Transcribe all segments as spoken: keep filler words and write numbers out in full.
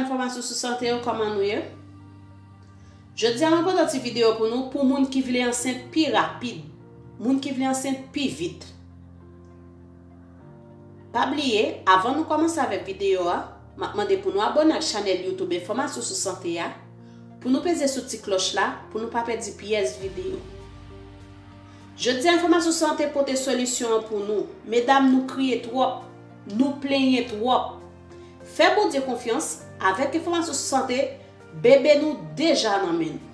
Enfòmasyon sou sante yo, kòman nou ye? Jodi a, mwen pote yon ti videyo pou nou, pou moun ki vle ansent pi rapid, moun ki vle ansent pi vit. Pa bliye, avan nou kòmanse avèk videyo a, m ap mande pou nou abòne ak chanèl YouTube Enfòmasyon sou sante a, pou nou peze sou ti klòch la, pou nou pa pèdi pyès videyo. Jodi a, Enfòmasyon Sante pote solisyon an pou nou. Medam, nou kriye twòp, nou plenyen twòp. Fè Bondye konfyans, avèk Enfòmasyon Sante, bebe nou deja nan men nou.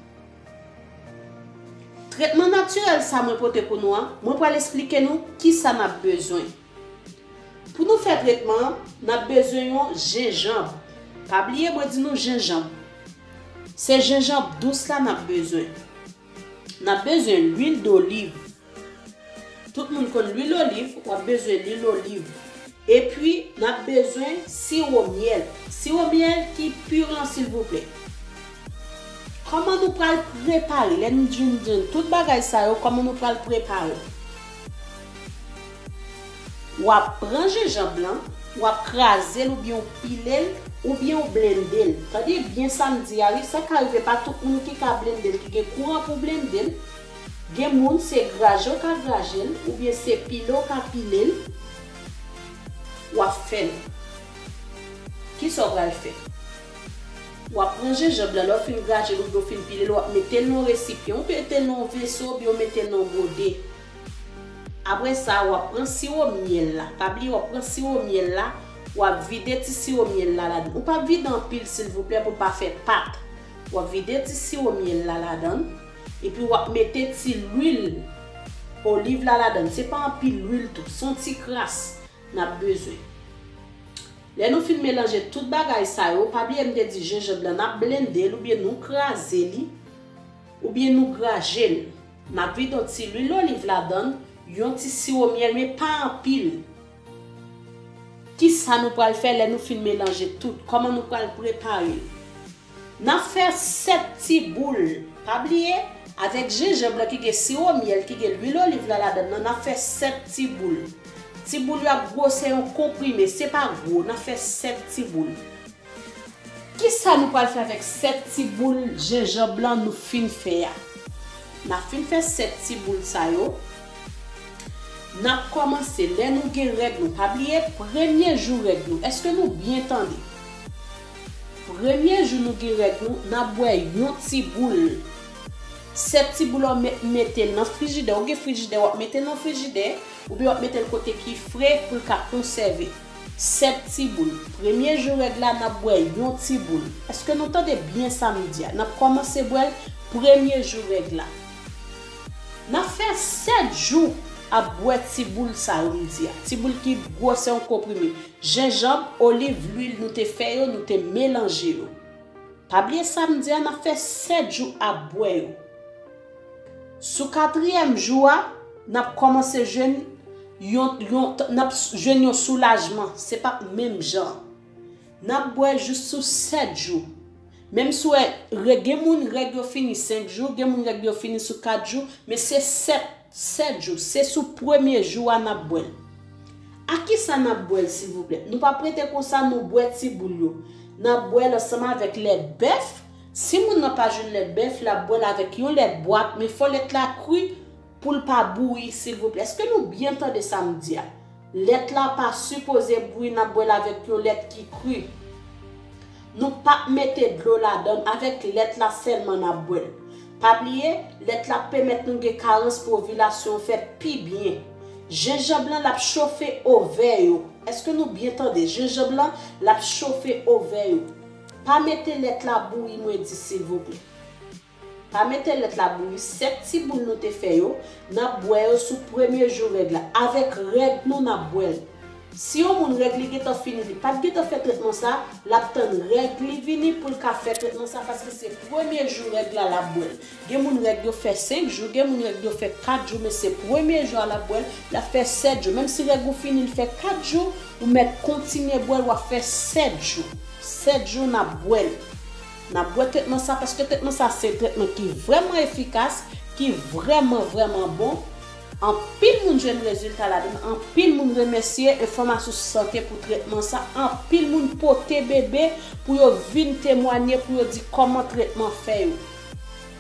Tretman natirèl sa mwen pote pou nou an, mwen pral esplike nou kisa n ap bezwen. Pou nou fè tretman an, n ap bezwen yon jenjanm. Pa bliye mwen di nou jenjanm. Se jenjanm dous la n ap bezwen. N ap bezwen lwil doliv. Tout moun konn lwil oliv, w ap bezwen lwil oliv. Epi, n ap bezwen siwo myèl. Siwo myèl ki pi lan, silvouplè. Kòman nou pral prepare? Lè nou jwenn tout bagay sa yo, kòman nou pral prepare? W ap pran jenjanm lan, w ap kraze l oubyen w pile l, oubyen w blende l. Tande byen sa m di a wi, sa ka rive pa tout moun ki ka blende l, ki gen kouran pou blende l. Gen moun se graje w ka graje l, oubyen se pile w ka pile l. W ap fè l. Kisa w pral fè? W ap pran jenjanm lan, lè w fin graje l oubyen w fin pile l, w ap mete l nan yon resipyan, ou mete l nan yon veso, oubyen w mete l nan yon gode. Apre sa, w ap pran siwo myèl la. Pa bliye, w ap pran siwo myèl la, w ap vide ti siwo myèl la ladan. Ou pa vide anpil, silvouplè, pou l pa fè pat. W ap vide ti siwo myèl la ladan, epi w ap mete ti lwil oliv la ladan. Se pa anpil lwil tou, se yon ti kras n ap bezwen. Lè nou fin melanje tout bagay sa yo, pa bliye m te di jenjanm lan, n ap blende l oubyen nou kraze li, oubyen nou graje l. N ap vide yon ti lwil oliv ladan, yon ti siwo myèl, men pa anpil. Kisa nou pral fè lè nou fin melanje tout? Kòman nou pral prepare l? N ap fè sèt ti boul. Pa bliye, avèk jenjanm lan ki gen siwo myèl, ki gen lwil oliv la ladan nan, n ap fè sèt ti boul. Ti boul yo ap gwosè yon konprime, se pa gwo, n ap fè sèt ti boul. Kisa nou pral fè avèk sèt ti boul jenjanm lan nou fin fè a? N ap fin fè sèt ti boul sa yo. N ap kòmanse lè nou gen règ nou. Pa bliye, premye jou règ nou. Èske nou byen tande? Premye jou nou gen règ nou, n ap bwè yon ti boul. Sèt ti boul, w ap met, mete l nan frijidè. Ou gen frijidè, w ap mete l nan frijidè. Oubyen w ap mete l kote ki fre pou l ka konsève. Sèt ti boul. Premye jou règ la, n ap bwè yon ti boul. Èske nou tande byen sa m di a? N ap kòmanse bwè l premye jou règ la. N ap fè sèt jou ap bwè ti boul sa yo m di a. Ti boul ki gwosè yon konprime. Jenjanm, oliv, lwil, nou te fè yo, nou te melanje yo. Pa bliye sa m di a, n ap fè sèt jou ap bwè yo. Sou katriyèm jou a, n ap kòmanse jwenn yon, yon, n ap jwenn yon soulajman. Se p ap menm jan. N ap bwè jis sou sèt jou. Menm si w wè, gen moun règ yo fini senk jou, gen moun règ yo fini sou kat jou, men se sèt, sèt jou. Se sou premye jou a n ap bwè l. A kisa n ap bwè l, silvouplè? Nou p ap rete konsa, nou bwè ti boul yo. N ap bwè l ansanm avèk lèt bèf. Si moun nan pa jwenn lèt bèf, l ap bwè l avèk yon lèt bwat, men fò lèt la kri pou l pa bouyi, silvouplè. Èske nou byen tande sa m di a? Lèt la pa sipoze bouyi, n ap bwè l avèk yon lèt ki kri. Nou p ap mete dlo ladan l, avèk lèt la sèlman n ap bwè l. Pa bliye, lèt la ap pèmèt nou gen karans pou ovilasyon an fèt pi byen. Jenjanm lan, l ap chofe ovè yo. Èske nou byen tande? Jenjanm lan, l ap chofe ovè yo. Pa mete lèt la bouyi, mwen di, silvouplè. Pa mete lèt la bouyi, sèt ti boul nou te fè yo, n ap bwè yo sou premye jou règ la. Avèk règ nou, n ap bwè l. Si yon moun règ li gentan fini, li pa t gentan fè tretman sa, l ap tann règ li vini pou l ka fè tretman sa, paske se premye jou règ la, l ap bwè l. Gen moun règ yo fè senk jou, gen moun règ yo fè kat jou, men se premye jou a l ap bwè l, l ap fè sèt jou. Menm si règ ou fini, l fè kat jou, ou mèt kontinye bwè l, w ap fè sèt jou. Sèt jou, n ap bwè l. N ap bwè tretman sa, paske tretman sa se tretman ki vrèman efikas, ki vrèman, vrèman bon. Anpil moun jwenn rezilta ladan, anpil moun remèsye Enfòmasyon sou Sante pou tretman sa, anpil moun pote bebe pou yo vin temwanye, pou yo di kòman tretman fè yo.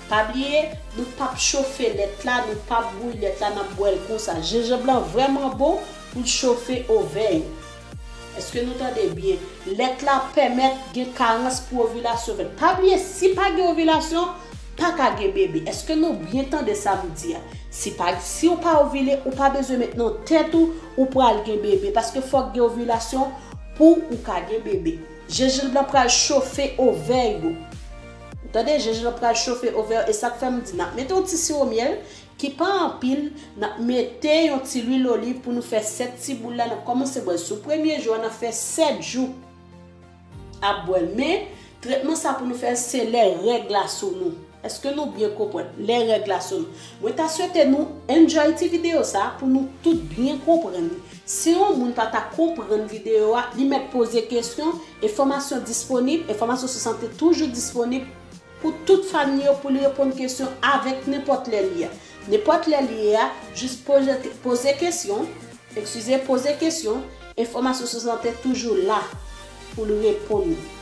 Pa bliye, nou p ap chofe lèt la, nou p ap bouyi lèt la, n ap bwè l konsa. Jenjanm lan vrèman bon pou l chofe ovè yo. Èske nou tande byen? Lèt la pèmèt gen karans pou ovilasyon fèt. Pa bliye, si pa gen ovilasyon, pa ka gen bebe. Èske nou byen tande sa m di a? Si pa, si w pa ovile, ou pa bezwen met nan tèt ou, ou pral gen bebe. Paske fòk gen ovilasyon pou ou ka gen bebe. Jenjanm lan pral chofe ovè yo. Ou tande? Jenjanm lan pral chofe ovè yo. E sa k fè m di, n ap mete yon ti siwo myèl ki pa anpil, n ap mete yon ti lwil oliv pou nou fè sèt ti boul la. N ap kòmanse bwè l sou premye jou a, n ap fè sèt jou ap bwè l. Men, tretman sa pou nou fè l, se lè règ la sou nou. Èske nou byen konprann? Lè règ la sou nou. Mwen ta swete nou enjoy ti videyo sa pou nou tout byen konprann li. Si yon moun pa ta konprann videyo a, li mèt poze kesyon, enfòmasyon disponib, Enfòmasyon sou Sante toujou disponib pou tout fanmi yo pou li reponn kesyon avèk nenpòt lè li ye a. Nenpòt lè li ye a, jis poze, poze kesyon, eskize, poze kesyon, Enfòmasyon sou Sante toujou la pou l reponn ou.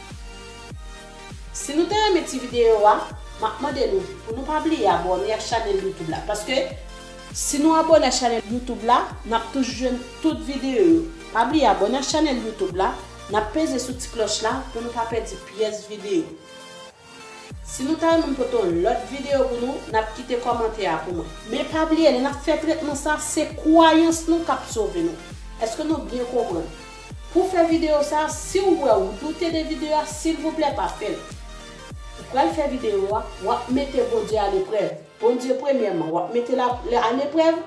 Si nou te renmen ti videyo a, m ap mande nou pou nou pa bliye abòne ak chanèl YouTube la. Paske si nou abòne ak chanèl YouTube la, n ap toujou jwenn tout videyo yo. Pa bliye abòne ak chanèl YouTube la, n ap peze sou ti klòch la pou nou pa pèdi pyès videyo. Si nou ta renmen m pote yon lòt videyo pou nou, n ap kite kòmantè a pou mwen. Men pa bliye, lè n ap fè tretman sa, se kwayans nou k ap sove nou. Èske nou byen konprann? Pou fè videyo sa, si w wè ou doute de videyo a, silvouplè pa fè l. Ou pral fè videyo a, w ap mete Bondye aleprèv. Bondye premyèman, w ap mete l a, aleprèv,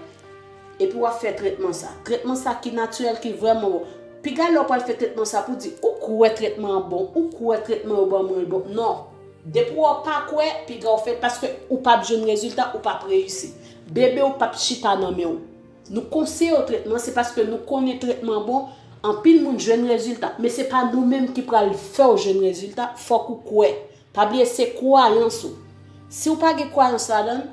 epi w ap fè tretman sa. Tretman sa ki natirèl, ki vrèman bon. Piga lè w pral fè tretman sa pou di, ou kwè tretman an bon, ou kwè tretman yo ban mwen l bon. Non. Depi w pa kwè, piga w fè l, paske ou p ap jwenn rezilta, ou p ap reyisi. Bebe w p ap chita nan men w. Nou konseye w tretman, se paske nou konnen tretman bon, anpil moun jwenn rezilta, men se pa nou menm ki pral fè w jwenn rezilta, fòk ou kwè. Pa bliye, se kwayans ou. Si w pa gen kwayans ladan l,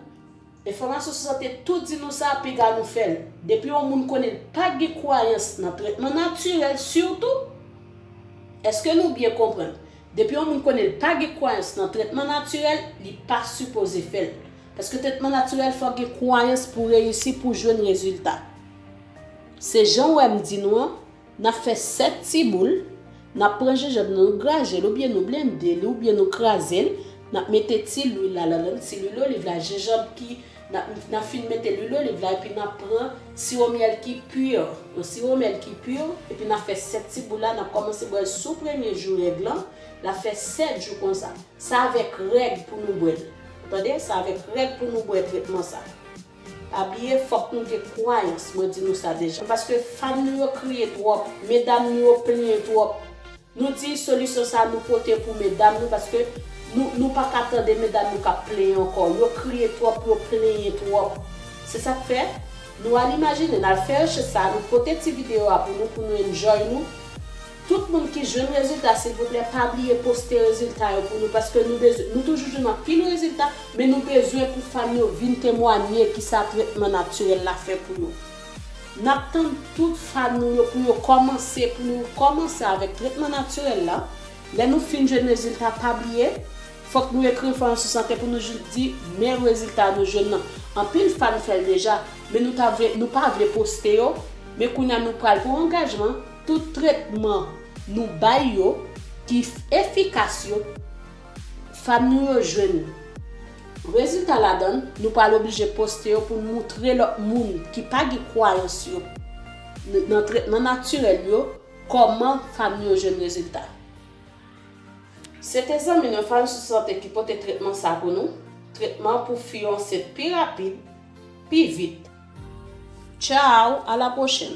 Enfòmasyon sou Sante tou di nou sa, piga nou fè l. Depi yon moun konnen l pa gen kwayans nan tretman natirèl, sitou, èske nou byen konprann? Depi yon moun konnen l pa gen kwayans nan tretman natirèl, li pa sipoze fè l. Paske tretman natirèl, fòk gen kwayans pou reyisi, pou jwenn rezilta. Se jan w wè m di nou an, n ap fè sèt ti boul, n ap pran jenjanm nan, nou graje l, oubyen nou blende l, oubyen nou kraze l, n ap mete ti lwil la ladan l, ti lwil oliv la, jenjanm ki, n ap, n ap fin mete lwil oliv la, epi n ap pran siwo myèl ki pi, yon siwo myèl ki pi, epi n ap fè sèt ti boul la, n ap kòmanse bwè l sou premye jou règ lan, l ap fè sèt jou konsa. Se avèk règ pou nou bwè l. Ou tande? Se avèk règ pou nou bwè tretman sa. Pa bliye, fòk nou gen kwayans, mwen di nou sa deja. Paske fanm nou yo kriye twòp, medam nou yo plenyen twòp. Nou di solisyon sa nou pote pou medam nou, paske nou, nou pa ka tande medam nou k ap plenyen ankò. Yo kriye twòp, yo plenyen twòp. Se sa k fè, nou al imajine, n al fè rechèch sa, nou pote ti videyo a pou nou, pou nou enjoy nou. Tout moun ki jwenn rezilta, silvouplè, pa bliye poste rezilta yo pou nou, paske nou bezwen, nou toujou jwenn anpil rezilta, men nou bezwen pou fanm yo vin temwanye kisa tretman natirèl la fè pou yo. N ap tann tout fanm nou yo pou yo kòmanse, pou nou kòmanse avèk tretman natirèl la. Lè nou fin jwenn rezilta, pa bliye, fòk nou ekri Enfòmasyon sou Sante pou nou di men rezilta nou jwenn nan. Anpil fanm fè l deja, men nou ta vle, nou pa vle poste yo. Men kounye a nou pral pran angajman, tout tretman nou bay yo ki efikas yo, fanm nou yo jwenn rezilta ladan l, nou pral oblije poste yo pou n moutre lòt moun ki pa gen kwayans yo nan tretman natirèl yo kòman fanm nou yo jwenn rezilta. Se te zanmi nou Enfòmasyon sou Sante ki pote tretman sa pou nou. Tretman pou fi yo ansent pi rapid, pi vit. Tchao, a la pwochèn.